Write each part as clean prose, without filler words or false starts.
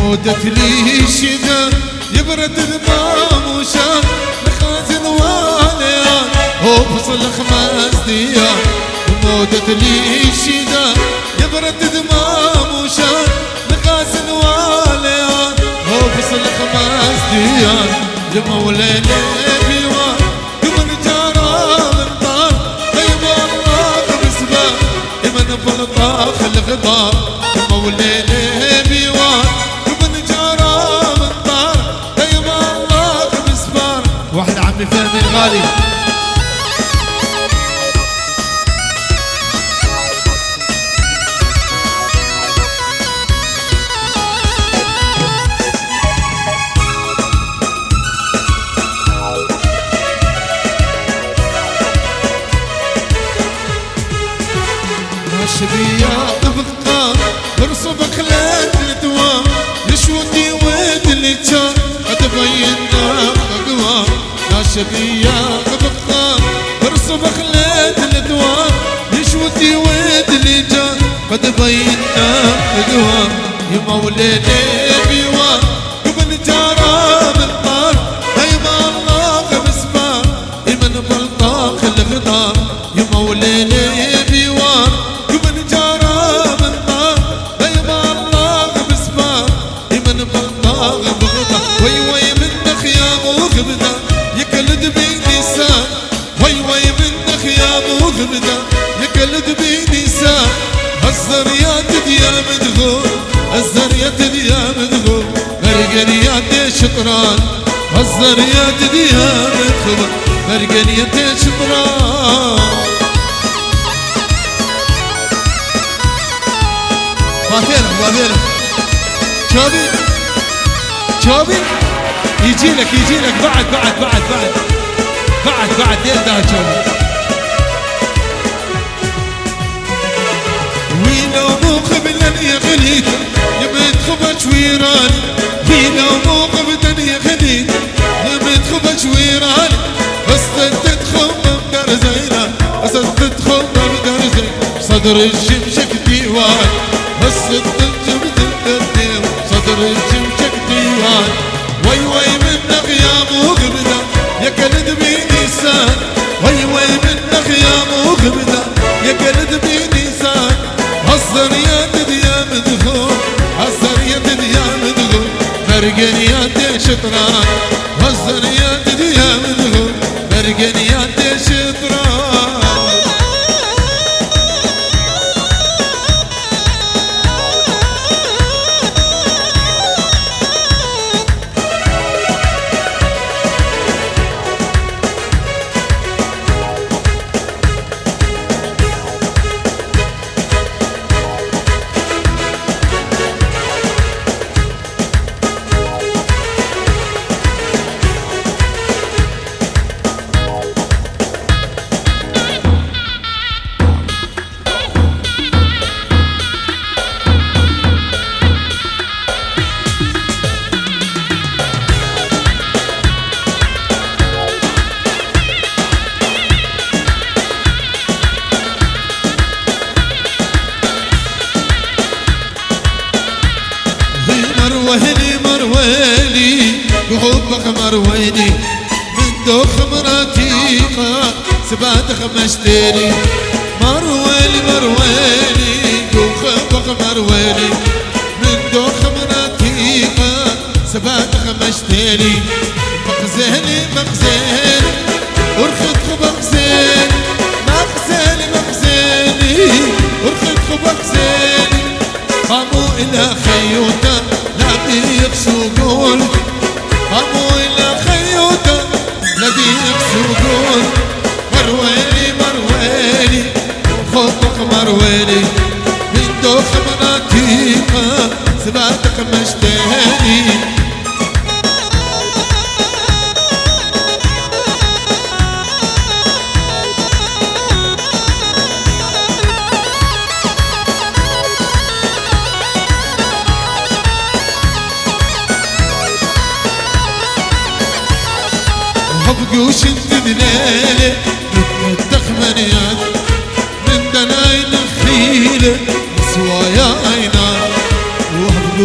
مودت لي الشدة يبرد ذمام وشان لخازن واليان وفصل 5 ديان مودت لي الشدة يبرد ذمام وشان لخازن واليان وفصل 5 ديان يا مولانا بيوان قبل جارة من طار طيب الله بسبان يمن بلطاخ الغبار يا مولانا بيوان قبل جارة من طار طيب الله بسبان واحد عمي فهمي الغالي شبيا بغطان برصب خلات الدوام يشودي ود اللي كان اتبينا اقوام يا شبيا بغطان برصب خلات الدوام يشودي ود اللي كان اتبينا اقوام يا مولانا بيوان قبل جارة بالطار هيما الله بسبان يمن بلطاخ الغدار يا مولانا بيوان وي وي منك يا مغبدا يقلد بي نسان وي وي منك يا مغبدا يقلد بي نسان الزريات يا مدغول الزريات يا مدغول مرقنيات شطران الزريات يا مدغول مرقنيات شطران بابينا شوبي يجيلك بعد دير ده شوبي ويلو مو قبل يا غليت يبت خبش ويراني ويلو مو قبل يا غليت يبت خبش ويراني أصلا تدخل بدر زينة أصلا تدخل بدر زينة صدر الشمشك ديوان أصلا تدخل صدر الشمشك ديوان وي وي منك يا مغبدا يا كلد بي نسان وي وي منك يا مغبدا يا كلد بي نسان الزريات يا مدخول الزريات يا مدخول مرقنيات شطران الزريات يا مدخول مرقنيات شطران مرويلي بحبك مرويلي من دوخ مراتيقة سباتك مشتري مرويلي بحبك مرويلي من دوخ مراتيقة سباتك مشتري مخزاني ورخد خبك زين مخزاني ورخد خبك زين قاموا إلى خيوطة لديك سجون قاموا إلى خيوطة لديك سجون مرويلي خطك مرويلي من دوخ مناطيقة سباتك مشتهي بقوش انت دلالة التخمنيات من دناين الخيلة سوايا عينان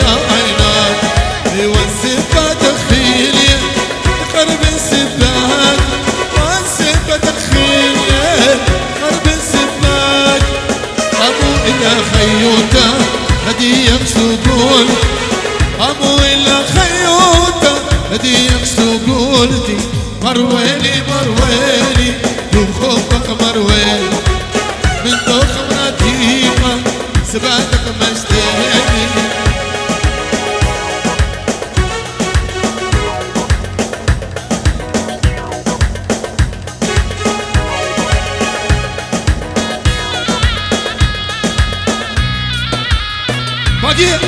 يا عينات والسبات خيلي قرب السبات والسبات خيلي قرب السبات أبو إلى خيوته هدية بسقول أبو إلى خيوته هدية بسقولتي مرويلي مرويلي يخوفك مرويلي من دوخ مراتيقة سباتك مشتهيني باقي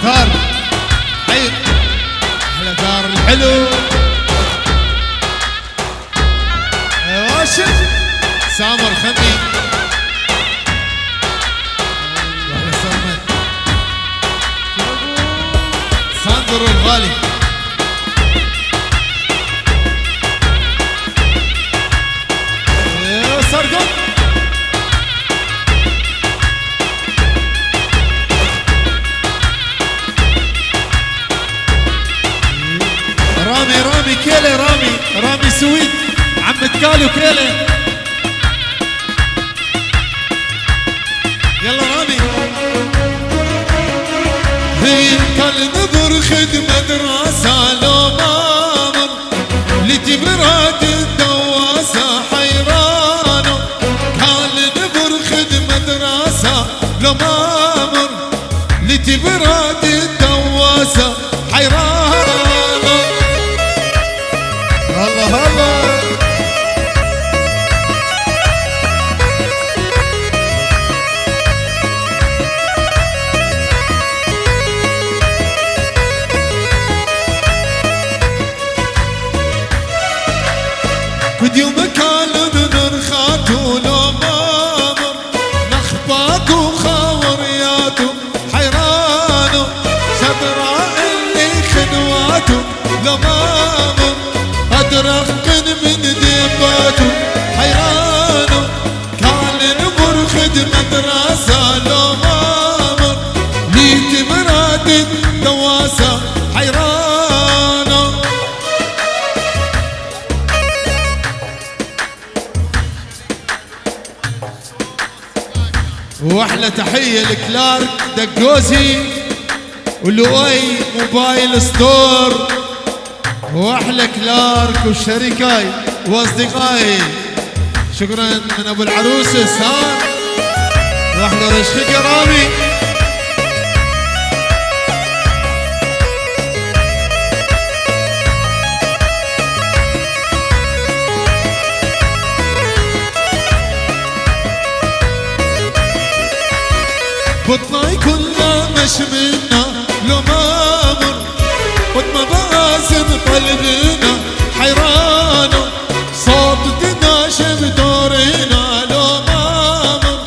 ثار حي احلى ثار الحلو واشد سامر خمي واحلى صمت ساندر الغالي سرقم رامي كيلي رامي سويد عم تكالو كيلي يلا رامي هي كان نظر خدمة دراسة لو مامر لتبراد الدواسة حيرانو كان نظر خدمة دراسة لو مامر لتبراد الدواسة حيرانو الله الله كد يوم كانوا نرخاتو لو مامر نخباكو خاورياتو حيرانو شبراء اللي خنواتو لو مامر أدرخن من ديباتو حيرانو كان نمر خدمة دراسة لو مامر ليت مراد دواسة حيرانو واحلى تحية لكلارك دقوزي ولؤي موبايل ستور واحلى كلارك وشركاي واصدقائي شكرا من ابو العروس سام واحلى رشقك يا رامي بطناي كلها مش منا لو مامر بطنا باسم قلبنا حيرانو صوت تناشب دورنا لو مامر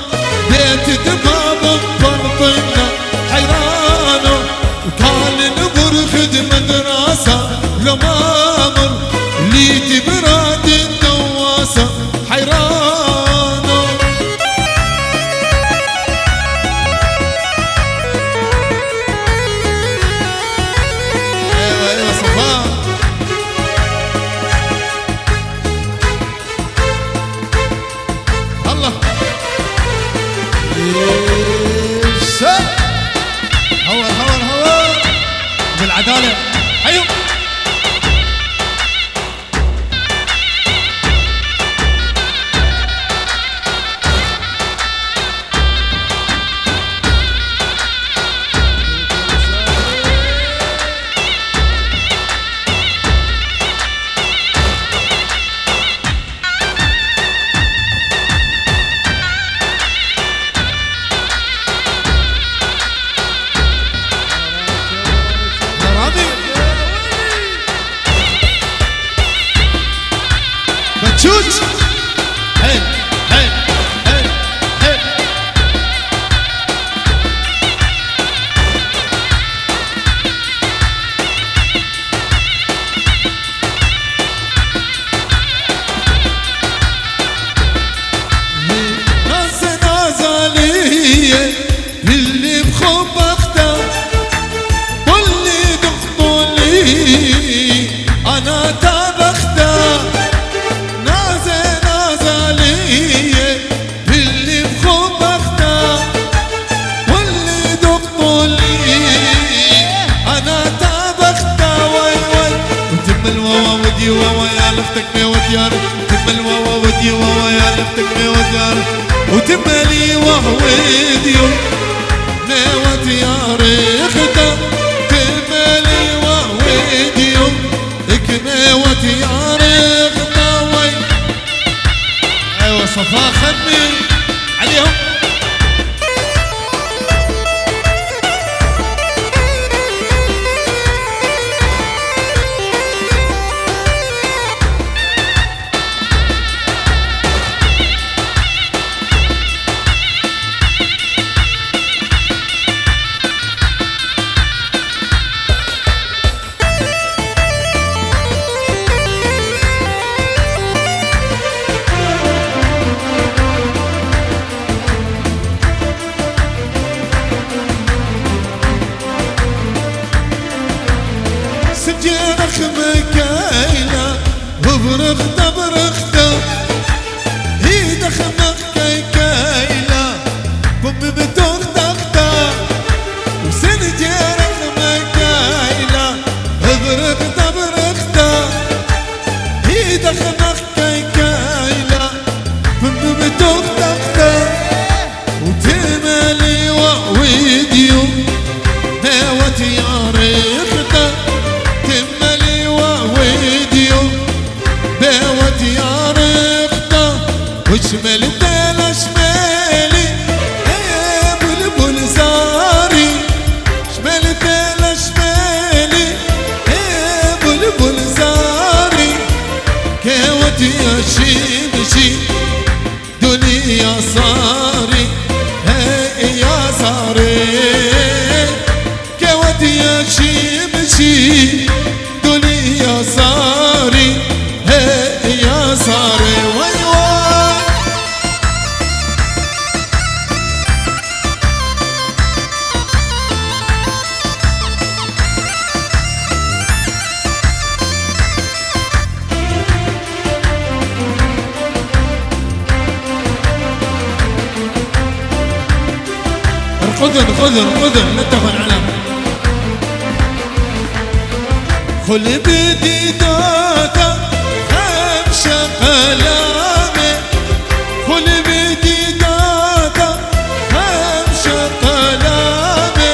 بيت دباب ببطنا حيرانو وكان نبر خدمة دراسة لو مامر ليت براد الدواسة حيرانو اختك ميوت وتملي وهو ديوم ميوت يا ريخته تملي وهو ديوم ميوت يا ريخته وي ايوه صفاء خدني عليهم سجيرك مكايلة وبرخته برخته ايدك مكايلة بمي بتوختخته وسنجيرك مكايلة وبرخته برخته ايدك مكايلة بمي بتوختخته وتملي وعويديو هاوت يا ريخته تملي وعويديو بهوت يا ريخته وشمال تالا شمالي يا بلبل زاري شمال تالا شمالي يا بلبل زاري كهوت يا شيمشي دنيا صاري هاي يا صاري كهوت يا شيمشي دنيا صاري هاي يا صاري ويوا خذن لا تخن على خل بدي داتا خمشة قلامي خل بدي داتا خمشة قلامي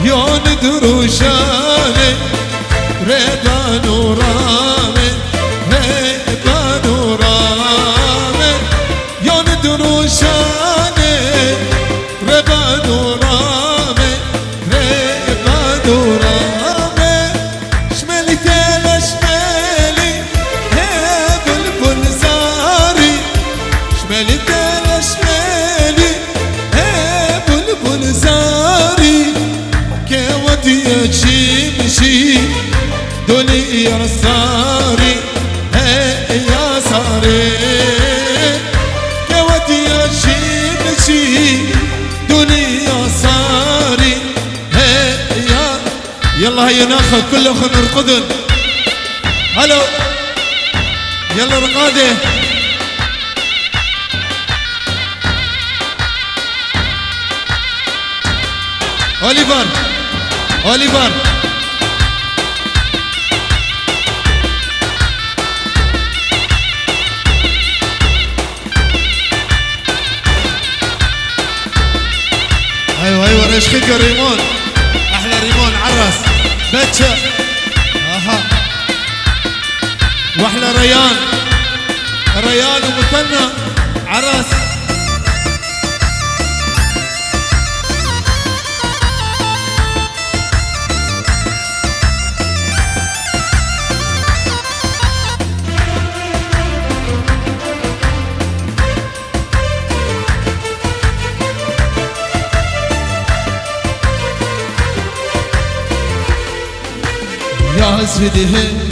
يون دروشاني ريبان ورامي ريبان ورامي يون دروشاني ريبان ورامي ريبان ورامي شمالي تالا شمالي يا بلبل زاري شمالي تالا شمالي يا بلبل زاري كيوتي يا شيمشي دولي يا صاري يا صاري كيوتي يا شيمشي دولي يا صاري يا يلا هيا ناخذ كله خلنا نرقدن هلو يلا رقاده اوليفر اوليفر ايوه رشخك ريمون احلى ريمون عرس بتشا اها واحلى ريان ومثنى عرس يا زدهن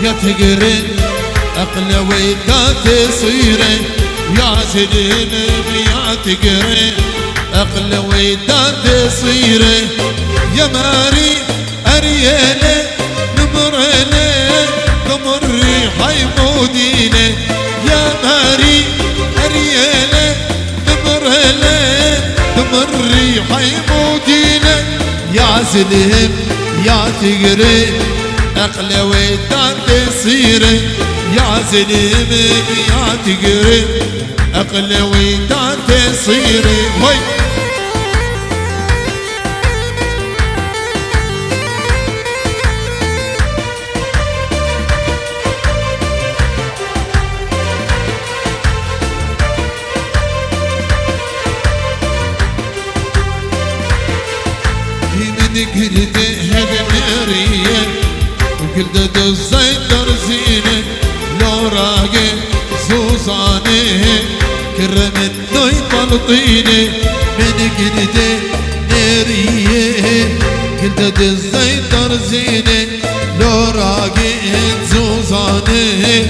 يا تقرن أقلوي تصيرن يا زدهن يا تقرن أقلوي تصيرن يا ماري أريالة نمرنا نمري حيمودينا يا ماري أريالة نمرنا نمري حيمودينا يا زدهن يا تقرن أقلوي تصيرن يا زلم يا تقرب اقلوي دا تصيري هاي قلت هالمرية وقلت الزيدر زينة لو راقي سوزانة كرم النوي طلطينة من قلت نارية قلت الزيدر زينة لو راقي سوزانة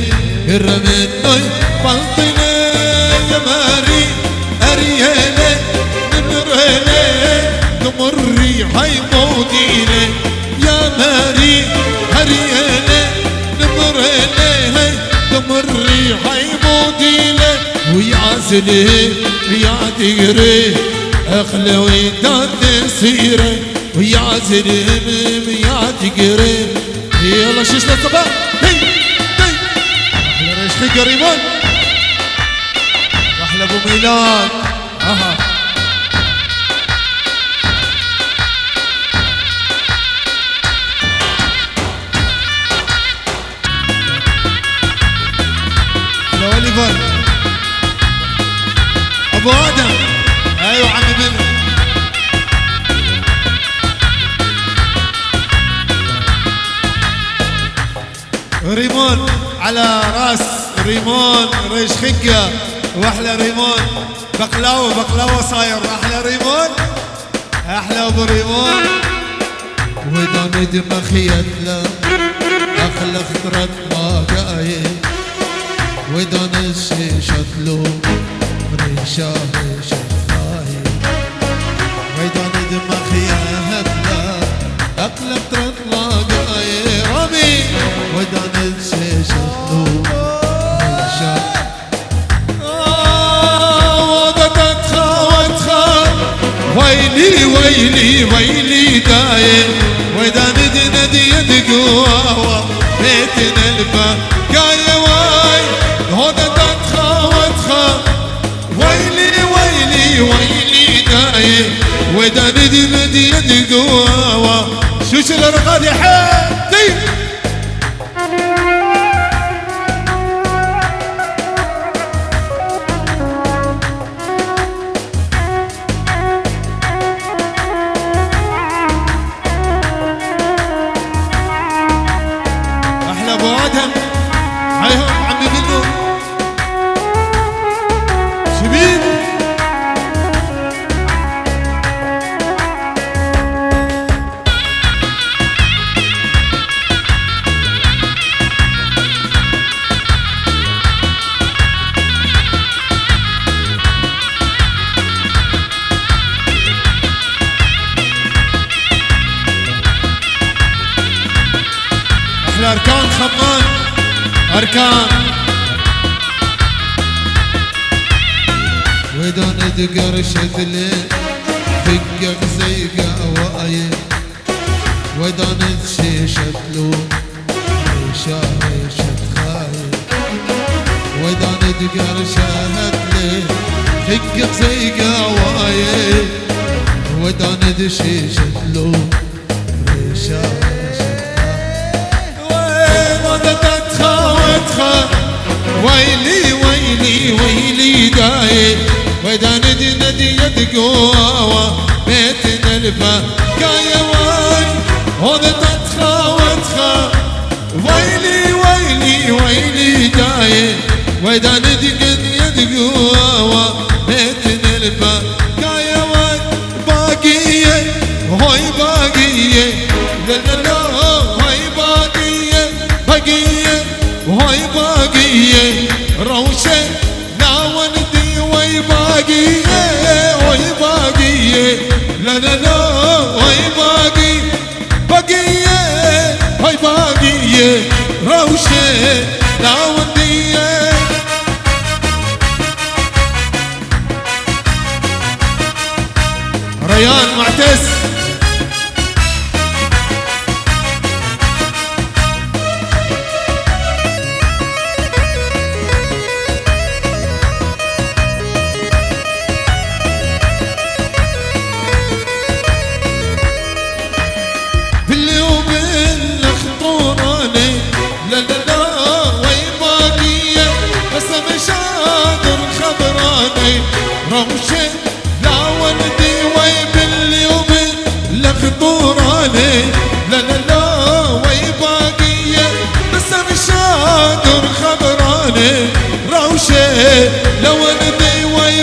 كرم النوي طلطينة يا ماري أريالة نمرالة تمري هاي مودينة يا ماري هريانة نمرينة هاي تمري هاي مودينة ويا زلي يا تقري اخلوي دا تصيري ويا زلي يا تقري يلا شيشنا الصباح هي هي احلى ريشخي قريبان احلى ابو ميلاد اها ابو ادم ايوه عمي منه ريمون على راس ريمون ريش خقه واحلى ريمون بقلاوه صاير احلى ريمون احلى ابو ريمون ودان دمخيت له اخلى خطرت ما قايل ودان الشيشة له ريشة خايل ويدان دماغي هدلا أقلب تطلع قايل رامي ويدان الشيشة له ريشة وتتخا ويلي دايل ويدان دندي يدقوا بيتنا الفا قايل واي هذا تتخا ويلي دايم ودا ندي يدقوا شوش الارقاد يا حدي احلى ابو ادم هيهم عمي منه شبيب احلى اركان خمان اركان ودون دقر شكله فقق زي قوايه ودون شيشة له ريشة خايل ودون دقر شهد له فقق زي قوايه ودون شيشة له ريشة ويلي داي ويدا ندي يدقوا بيتنا الفا قايا واي هذا تتخا ويلي داي ويدا ندي يدقوا بيتنا الفا قايا واي باقية هاي باقية لا هاي باقية وهاي باقية روشة ناوندي وهاي باقية لا وهاي باقية هاي باقية روشة ناوندي ريان معتز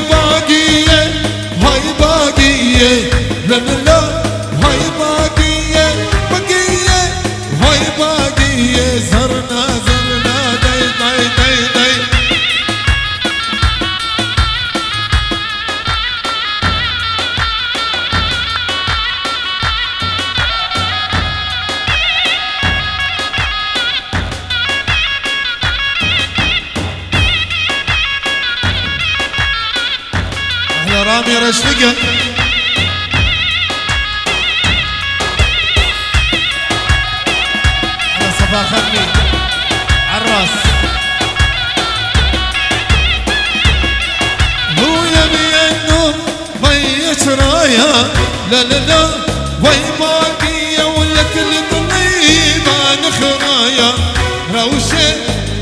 باقية هاي باقية لا لا لا هاي باقية بقية هاي باقية زرنا زرنا داي داي داي داي أحلى رامي رشقة خلي عالراس هو يبي النوم ضيت رايا لا لا لا وي باقية ولا كل طليبة نخرايا روشة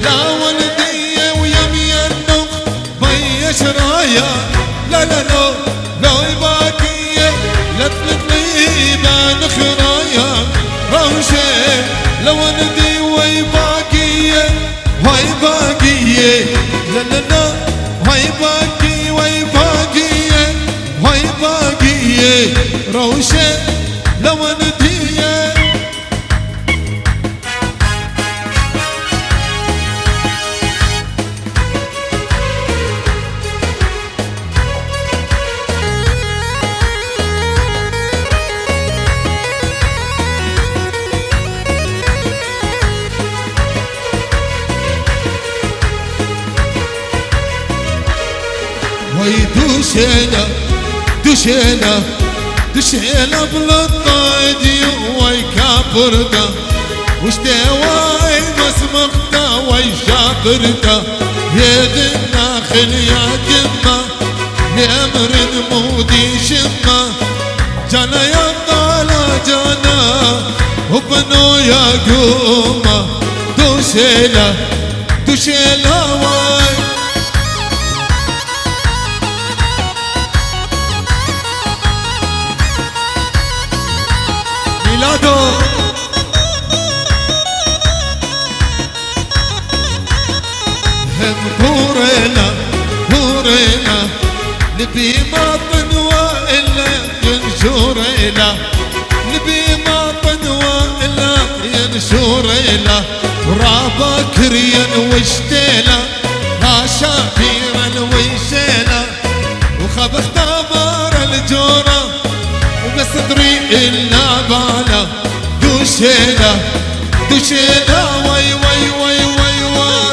لا ولدية ويبي النوم ضيت رايا لا لا لا لا باقية لا طليبة نخرايا روشة لو ندي وي باقية هاي باقية لا لا لا هاي باقية وي باقية هاي باقية روشة لو ندي وي دوشينا دوشينا دوشينا بالطايدي وي كابردا وش واي مسمقتا وي شاطرتا يدنا خليا جمة لأمر مودي شمة جانا يا طالا جانا وبنو يا قومة دوشينا دوشينا واي ميلادو هم دورنا دورنا نبي ما طنوى إلا ينشور إلا نبي ما طنوى إلا ينشور إلا ورابا كريا وشتيلا هاشا بيرا ويشيلا وخب اختبار الجورة بس طريق إلا بالا دوشينا دوشينا وي وي وي وي وي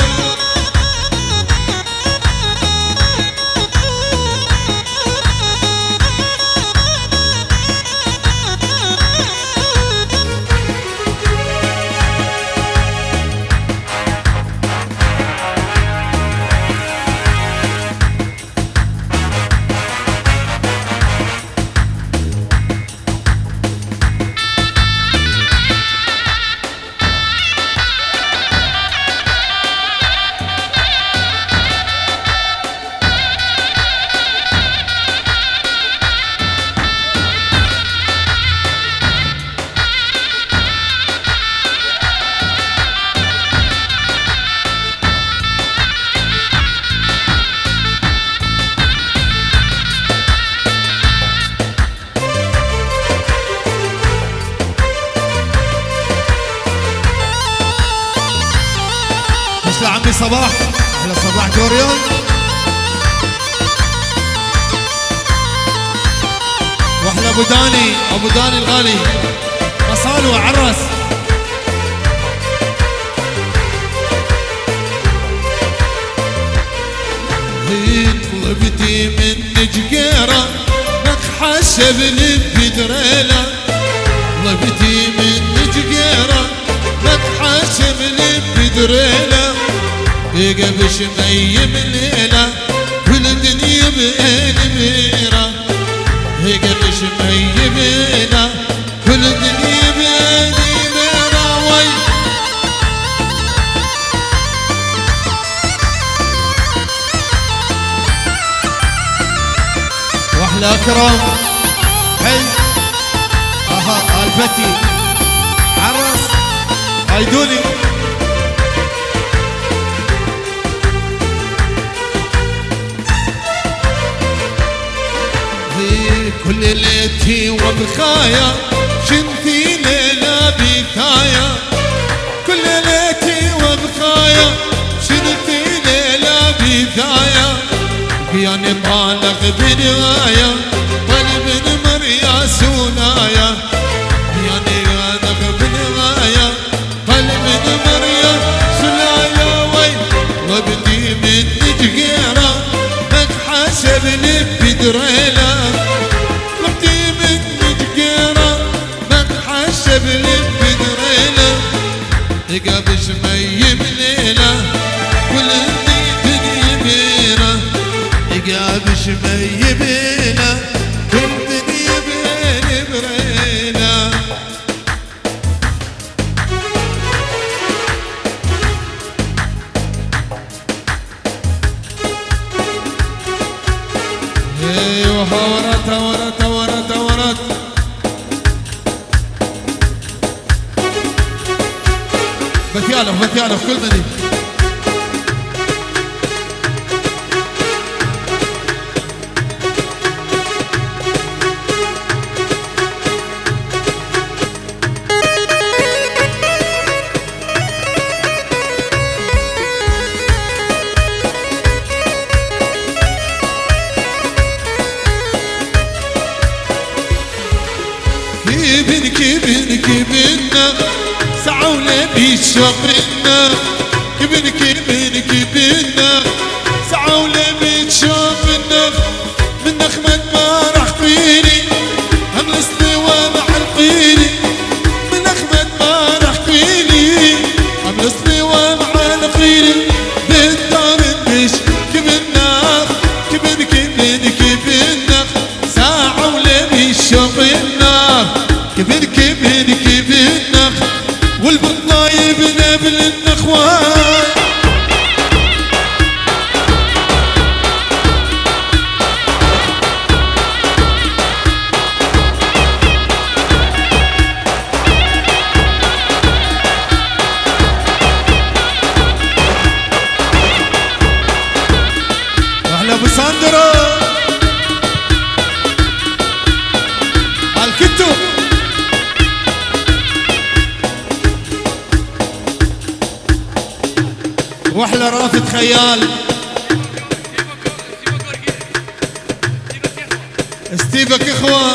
عمي صباح على صباح جوريون واحلى ابو داني الغالي مصالو عرس طلبتي من جقيرة نكحشب للبدريلة طلبتي من جقيرة نكحشب للبدريلة قبش ميم الليلة كل الدنيا بأنميرة قبش ميم الليلة كل الدنيا بأنميرة وي واحلى اكرم حي اها الفتي عرس عيدوني كل ليلتي وبخايا شنتي ليلة بثايا كل ليلتي وبخايا شنتي ليلة بثايا بياني بالغ بنهاية طلب مريا سونايا بياني بالغ بنهاية طلب مريا سونايا وي وابني من جيرة مك حسبني بدريلة وابني من جيرة مك حسبني بدريلة يقابش مي بليلة كل الدنيا بينا يقابش مي بينا كل الدنيا بين برينا ايوه ورت بثيالف كل مدينة كبنا سعونا بيشوفنا كبنا سعونا بيشوفنا من نخمة ما راح فيني هم الاسلوى مع القيني من نخمة ما راح فيني هم الاسلوى مع القيني بالدار البيش كبنا سعونا بيشوفنا كبنا والبطايب نبل النخوان احلى ابو ساندرو الكتو واحلى رافد خيال ستيفك اخوة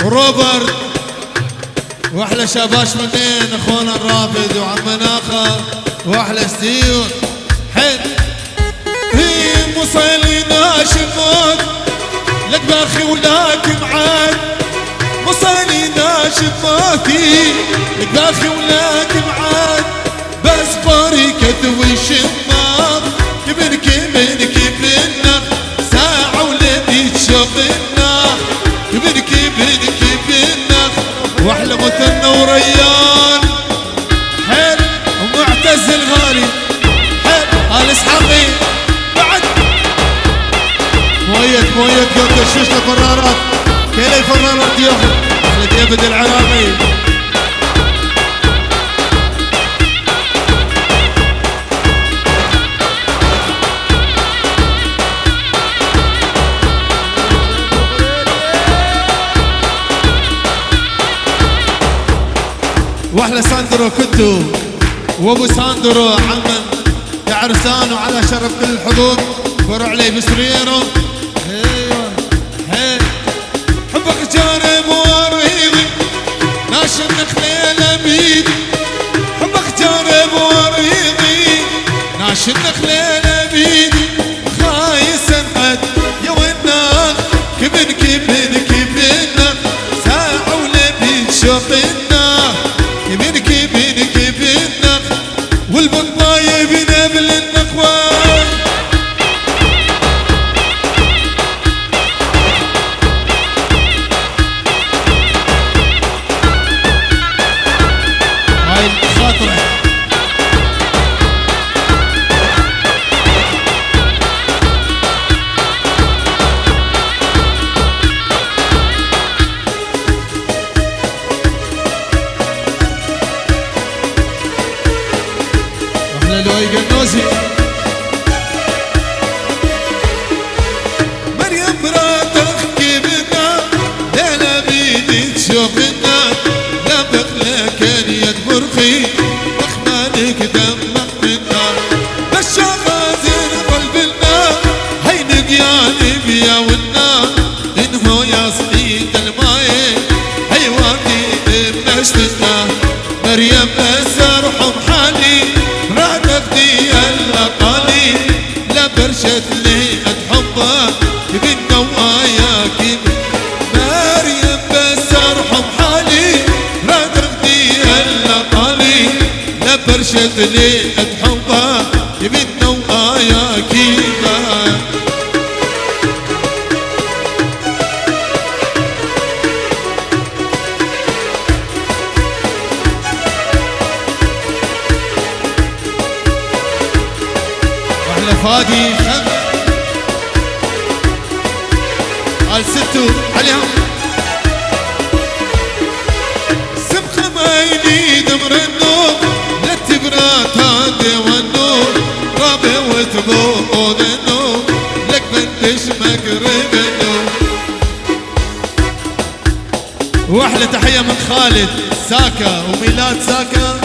وروبرت واحلى شاباش منين اخونا الرافد وعم مناخة واحلى ستيف حد هي مصيلي ناشفات لك باخي ولاك معاد مصيلي ناشفاتي لك باخي ولاك معاد بس باركة وشمار كبنا ساعة ولدي تشغلنا كبنا واحلى مثنى وريان حل ومعتز الغالي حل آل اسحاقي بعد مويت قطر شوشة فرارات كيلي فرارات ياخد احلى ديفيد العراقي واحلى ساندرو كنتو وابو ساندرو عمن يا عرسان وعلى شرف كل الحضور فرع علي بسريرو ايوه هي حبك جانب وريضي ناشن نخليل بيدي حبك جانب وريضي ناشن نخليل بيدي خايس انقد يا والناخ كبنا ساعة ولبي شوقنا كبنا والبطايب نبل النخوان مخي اخمالك دمك من نار بس غازين قلب النار هي نقياني بيا والنار انهو يا صعيد الماي هي وادي بنشتنا مريم بس ارحم حالي راد اخدي اللقالي لا برشت لي اتحبها بينا وياك مريم بس ارحم حالي راد اخدي اللقالي لا برشت لي اتحبها بينا وياك فادي خم قال ستو عليهم سبخ ما ينيد مرنو للتبرات هادي والنور رابي وتبوض النور لك بنتش مقرب النور. واحلى تحية من خالد ساكا وميلاد ساكا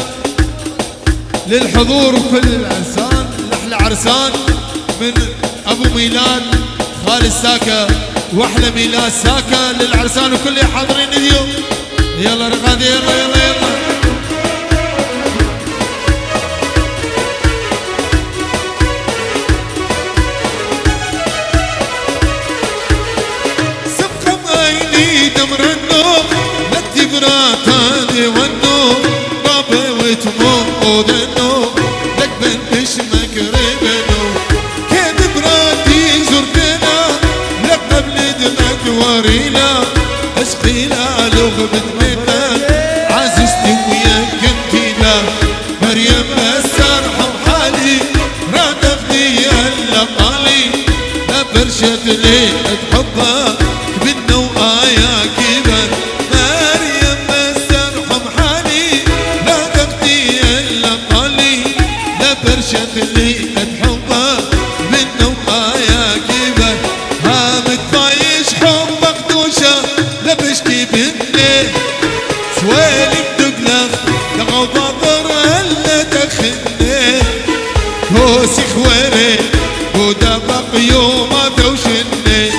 للحضور وكل العرسان احلى عرسان من ابو ميلاد خالد ساكا واحلى ميلاد ساكا للعرسان وكل اللي حاضرين اليوم. يلا رغادي يلا يلا يلا سبقة عيني دمر النوم للتبرات هادي والنوم رابي وتموض النوم لك بنتش مقرب النوم كيد براتي زرتنا لك قبل دمك ورينا اسقينا لغبت منا عززتي وياك كنتينا مريم بس ارحم حالي راد اخدي اللقالي لا برشت لي اتحبها بينا وياك بن مريم بس ارحم حالي راد اخدي اللقالي لا برشت لي اتحبها بينا وياك بن هامك طايش حبك دوشه لا بشكي بني سوالي بدقلخ لغو بابر هلا تخني كوسي خواري ودبق يوم دوشني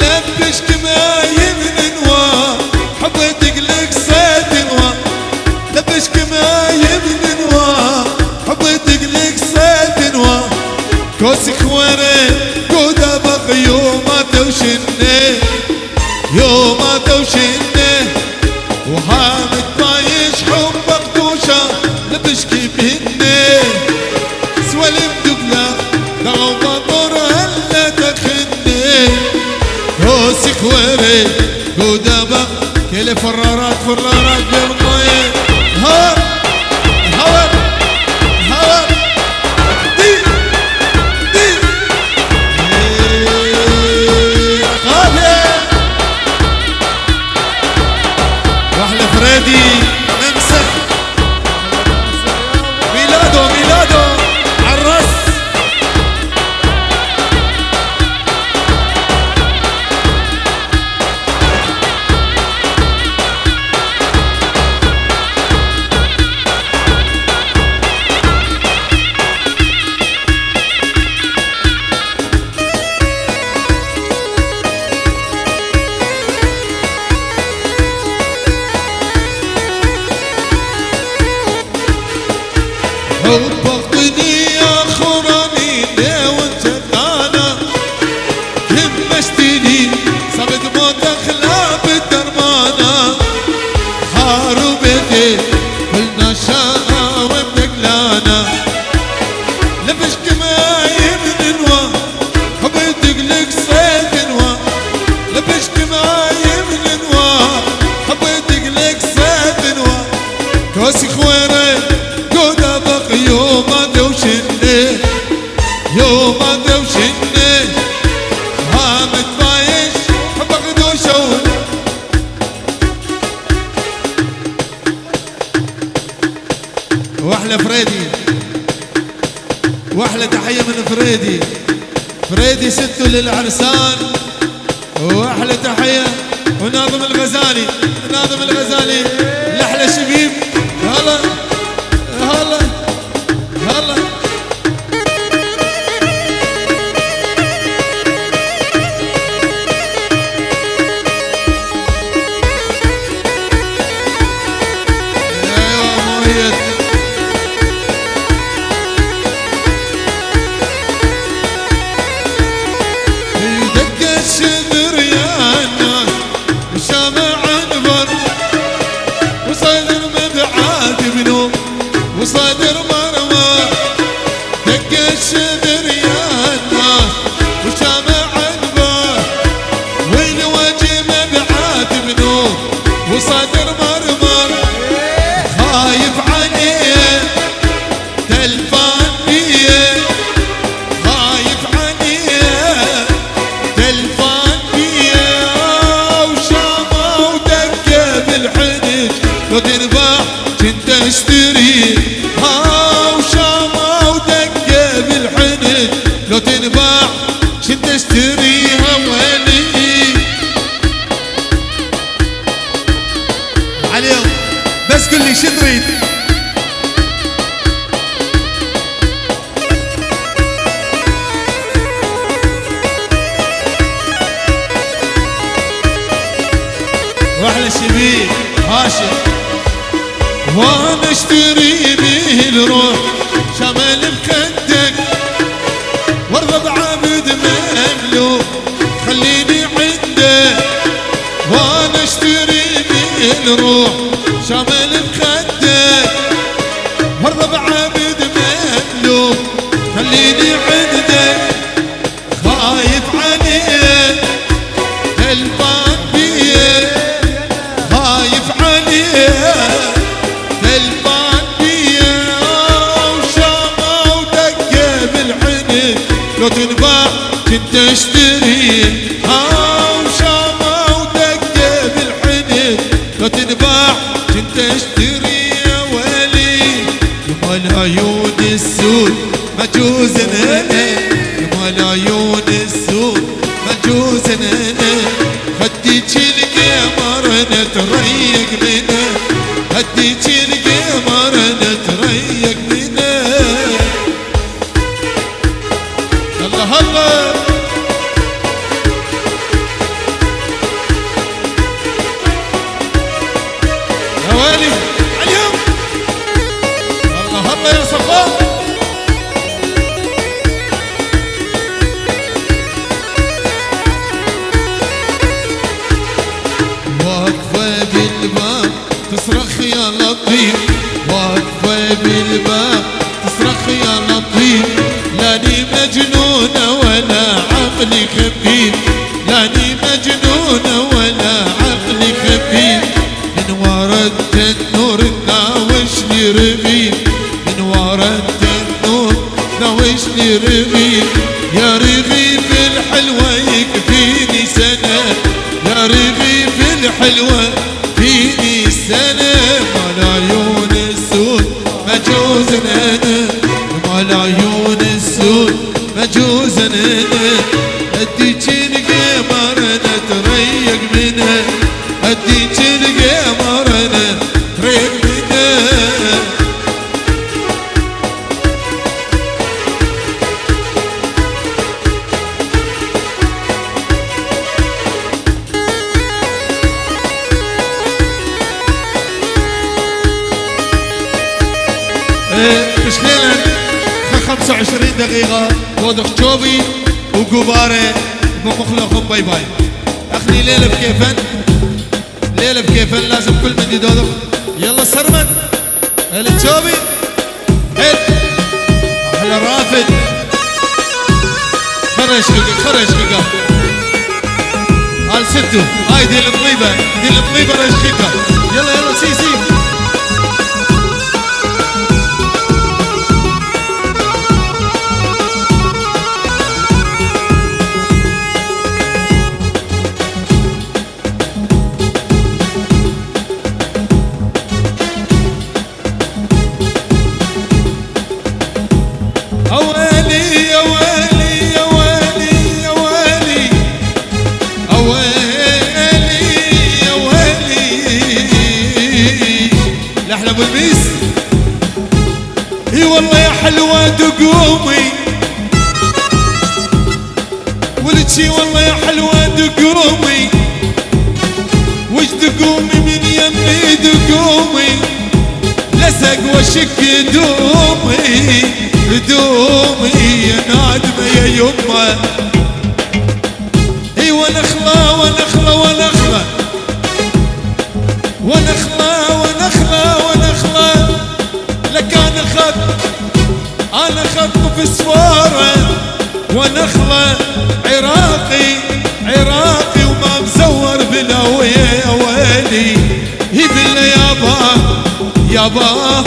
لبشك ما يمن نوا حبيتك لك صيد نوا لبشك ما يمن نوا حبيتك لك صيد نوا كوسي خواري ودبق يوم دوشني يوم دوشني وهامك طايش حبك دوشة لبشكي بهني سوالي بدقلة دغو بطر هلا تخني روسي خواري ودبق كل فرارات فرارات بالماي هار هار هار دي دي واحلى فريدي ممسح ميلادو ميلادو عالراس وبغضني يا خراني ليه وانت انا همشتني صبت موت اخلاب الدرمانه حاربتي كلنا شاقه وبدقلانا لبشك ما يمن نوا حبيتك لك صيف نوا لبشك ما يمن نوا حبيتك لك صيف نوا كوسي خويري يوم دوشني يوم دوشني هامك بايش حبك دوشون. واحلى فريدي واحلى تحية من فريدي فريدي ستو للعرسان واحلى تحية وناظم الغزالي ناظم الغزالي لأحلى شبيب هلا هلا هلا ايوه مؤيد دق الشذر يا الناس وشامع انبر وصدر مبعاد بنوم وصدر مرمى دق الشذر يا الناس وشامع انبر والوجه مبعاد بنوم وصدر مرمر خايف عليه تلفان بيه خايف عليه تلفان بيه وشامه ودقه بالحنج لو تنباع كنت اشتري وشامه ودقه بالحنج لو تنباع كنت اشتريها ولي عليهم بس قل لي شو تريد واحلى الشبيب هاشم وانا اشتري به الروح شمال بخدك وارضى بعبد مملوك خليني عندك وانا اشتري به الروح شمال بخدك وارضى بعبد مملوك خليني عندك خايف عليه تلفان بيه خايف عليه تلفان بيه وشامه ودقه بالحنج لو تنباع كنت اشتري وشامه ودقه بالحنج لو تنباع كنت اشتري يا ولي يما العيون السود مجوز انا يما العيون السود مجوز انا هديك القمر نتريق منه هديك القمر نتريق منه يلا هلا يا ويلي عليهم يلا هلا يا صفاء واقفة بالباب تصرخ يا لطيف واقفة بالباب تصرخ يا لطيف لاني مجنونة ولا عقلي خفيف لاني مجنونة ولا عقلي خفيف من ورا التنور ناوشني رغيف من ورا التنور ناوشني رغيف يا رغيف الحلوة يكفيني سنة يا رغيف الحلوة فيني سنة مال عيون السود مجوز انا مال عيون السود مجوز انا اديك القمر انا تريق منها اديك القمر انا تريق منها مش ليلة 25 دقيقة وضخ شوبي وقبارة بمخلق باي باي اخلي ليلة بكيفن ليلة بكيفن لازم كل من يدوخ يلا سرمن الشوبي احلى رافد خرج خقا هال ستو هاي دي الطيبة رشخيكا يلا يلا سي وامشي والله يا حلوة دقومي، وش دقومي من يمي دقومي، لسق وشك دومي دومي يا نادمة يا يمه. اي ونخلة ونخلة ونخلة ونخلة ونخلة ونخلة، لك انا خط في سوارة ونخلة عراقي عراقي وما مزور بلا ويا ويلي. هي بالله يابا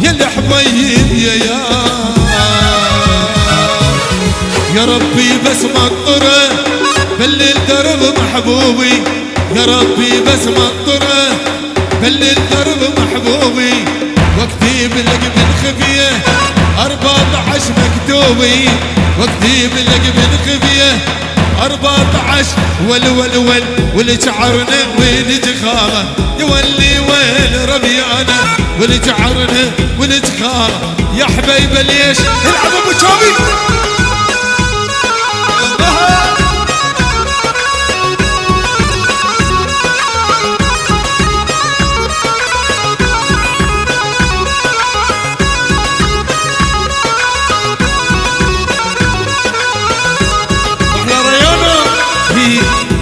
يا الحبيب يا ربي بس مطره بلل درب محبوبي، يا ربي بس مطره بلل درب محبوبي، واكتب لك بالخفيه 14 مكتوبي، واكتب لك بالخفيه 14 ول ولجعرنا ولجخاله يولي ويل ربيانا ولجعرنا ولجخاله. يا حبيبه ليش العب ابو تشوبي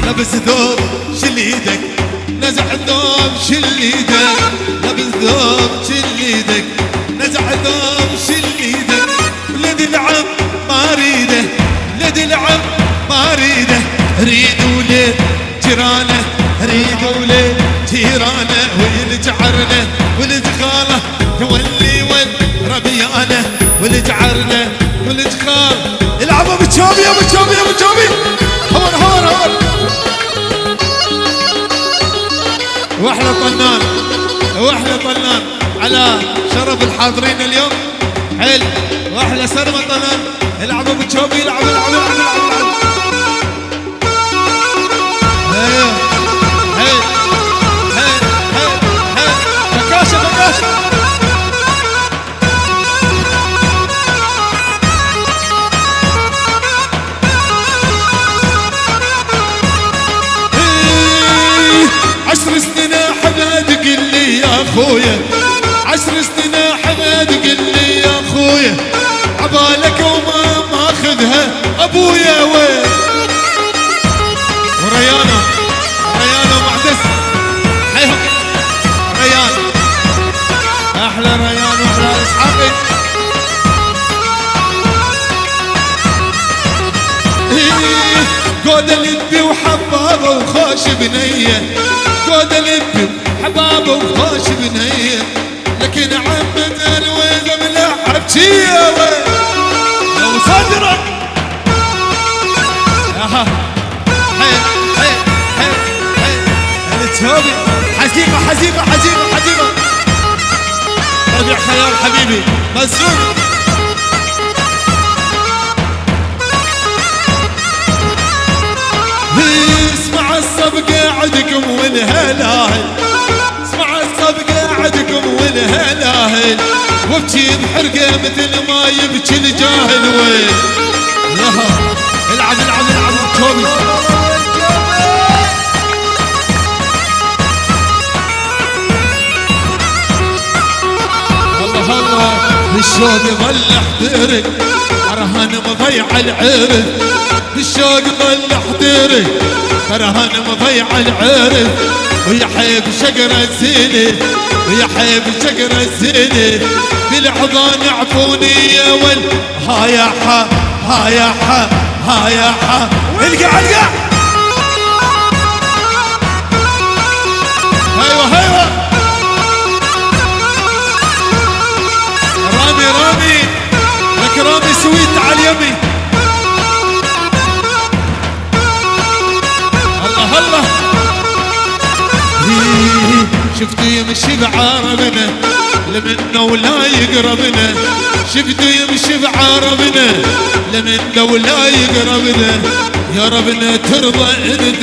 لابس ثوب شل ايدك، نزع الثوب شل ايدك، لابس ثوب شل ايدك، نزع الثوب شل ايدك. ولد العم ما اريده، ولد العم ما اريده، اريد ولد جيرانه، اريد ولد جيرانه، ولد جعرنه ولد خاله تولي ولد ربيانه، ولد جعرنه ولد خاله. العب ابو تشوبي يا ابو تشوبي يا ابو تشوبي، هون هون هون. واحلى طنان واحلى طنان على شرف الحاضرين اليوم. حلو واحلى سرمه طنان. العب ابو تشوبي، العب العب العب العب العب. ايوه حلو حلو حلو حلو. فكاشه فكاشه. عشر سنين حماد قل لي يا اخويا، 10 سنين حماد قل لي يا اخويا، عبالك وما ماخذها ابويا وين. وريانه ريانه معتز حيهم ريان، احلى ريان واحلى اسحاقي. قود لبي وحبابه وخوش بنيه، قود لبي وحبابه وخوش بنيه، لكن عمد الويزه ملعب شيه لو صدرك. اها حيل حيل حيل حيل التشوبي. حزيقه حزيقه حزيقه حزيقه. ربيع خيال حبيبي مسعود. اسمع الصبقة عندكم والهلاهل، اسمع الصبقة عندكم والهلاهل، وابكي بحرقة مثل ما يبكي الجاهل وين. العب العب العب تشوبي. الله الله بالشوق ظل احترق، رهان مضيع العرف، بالشوق ظل احترق، رهان مضيع العرف. ويا حيب شجرة الزينة، ويا حيب شجرة الزينة، بالحضان عفوني يا ول. ها يا حا ها يا حا ها يا حا. القع القع. ايوه ايوه. رامي رامي لك رامي سويت على اليمين. الله الله. شفتوا يمشي بعربنا لمنا ولا يقربنا، شفتوا يمشي بعربنا لمنا ولا يقربنا. يا ربنا ترضى انت،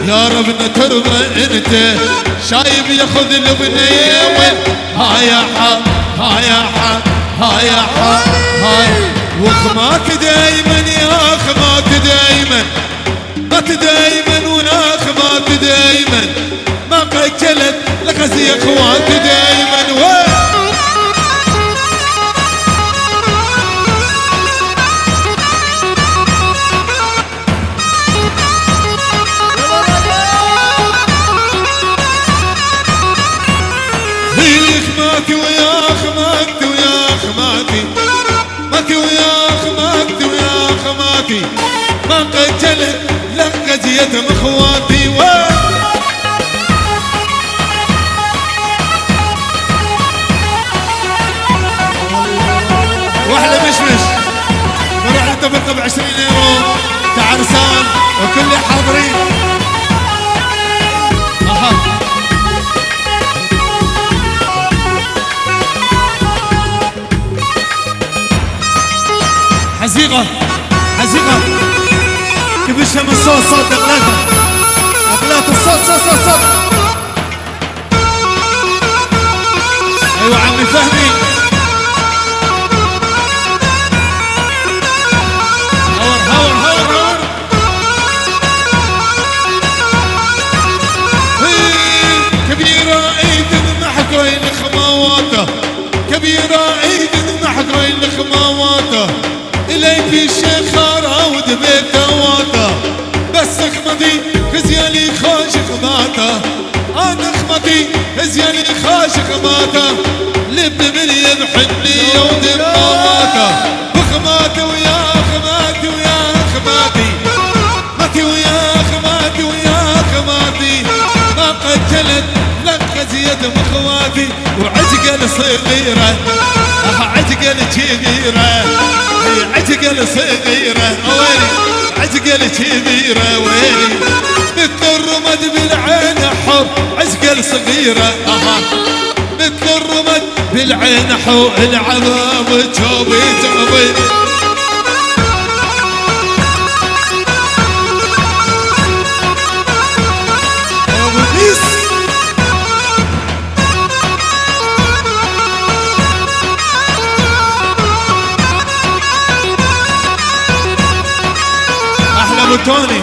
يا ربنا ترضى انت، شايب ياخذ البنيه وين. ها يا حا ها يا حا ها يا حا هاي. وخماك دايما يا خماك دايما، اخوات دايما ويا اخوات دايما ما قتلت لغزي اخوات دايما ماتي ويا خماتي ويا خماتي ماتي ويا خماتي ويا خماتي ما قتلت لقت يتم اخواتي واحلى مشمش نروح نتفق ب 20 يورو تعرسان وكل حاضرين. حزيقة حزيقة كبشها من صوت صوت اغلاطها اغلاط الصوت صوت صوت صوت. ايوه عمي فهمي هور هور هور هور. كبيرة ايد محكوين خماواته كبيرة ايد محكوين خماواته إليك الشيخارة ودبيت واتا بس خمتي خزيالي خوش خماتا أنا خمتي خزيالي خوش خماتا لب مني بحني ودم ماتا وخماتي ويا خماتي ويا خماتي ماتي ويا خماتي ويا خماتي ما قتلت لك خزية مخواتي وعجقل صغيرة عجقل كبيرة عجقل صغيرة ويلي عجقل كبيرة ويلي مثل الرمد بالعين حب عجقل صغيرة مثل الرمد بالعين حب العباب جوبي جوبي. توني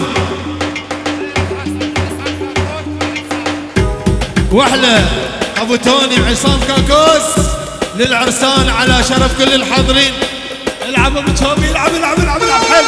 واحلى ابو توني عصام كاكوس للعرسان على شرف كل الحاضرين. العب ابو توني العب العب العب العب حل.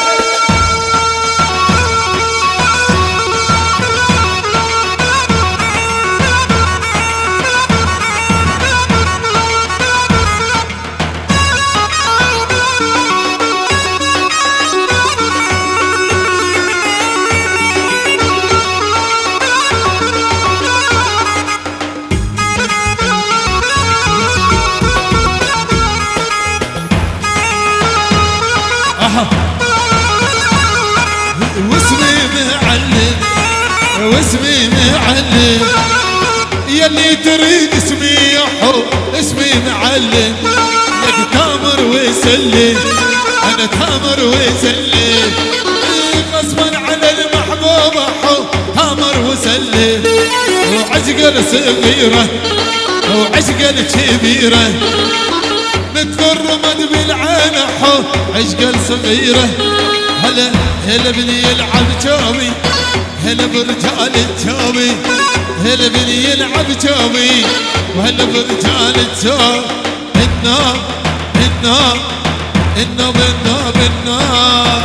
واسمي معلم يلي تريد اسمي يحو اسمي معلم لك تامر ويسلم انا تامر ويسلم غصبا على المحبوب حو تامر وسلم وعجقل صغيرة وعجقل كبيرة مثل الرمد بالعين حو عجقل صغيرة هلا هلا بني يلعب جوبي هلا برجال الجوبي هلا بني يلعب جوبي وهلا برجال الجوب. النار النار النار النار النار.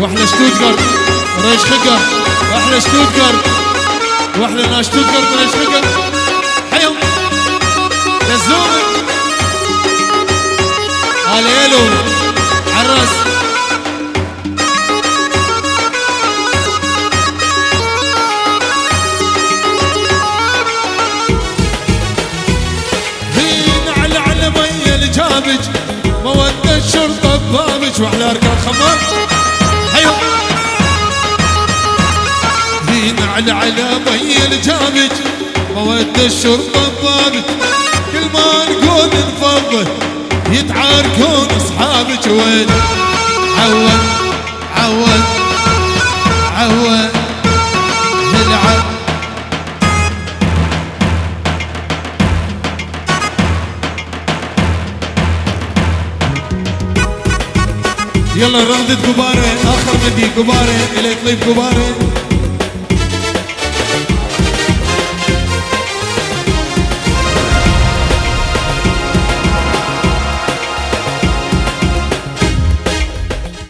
واحلى شتوتغارت ريش خقر، واحلى شتوتغارت واحلى ناس شتوتغارت ريش خقر. حيهم دزومه هاليلو عالراس. على مي الجابج مودة الشرطة ببابج واحلى اركان خمار. حيو على مي الجابج مودة الشرطة ببابج، كل ما نقول نفضل يتعاركون اصحابك. وين عود عود عود العب. يلا ردت قبارة آخر مدي قبارة إلي طيب قبارة.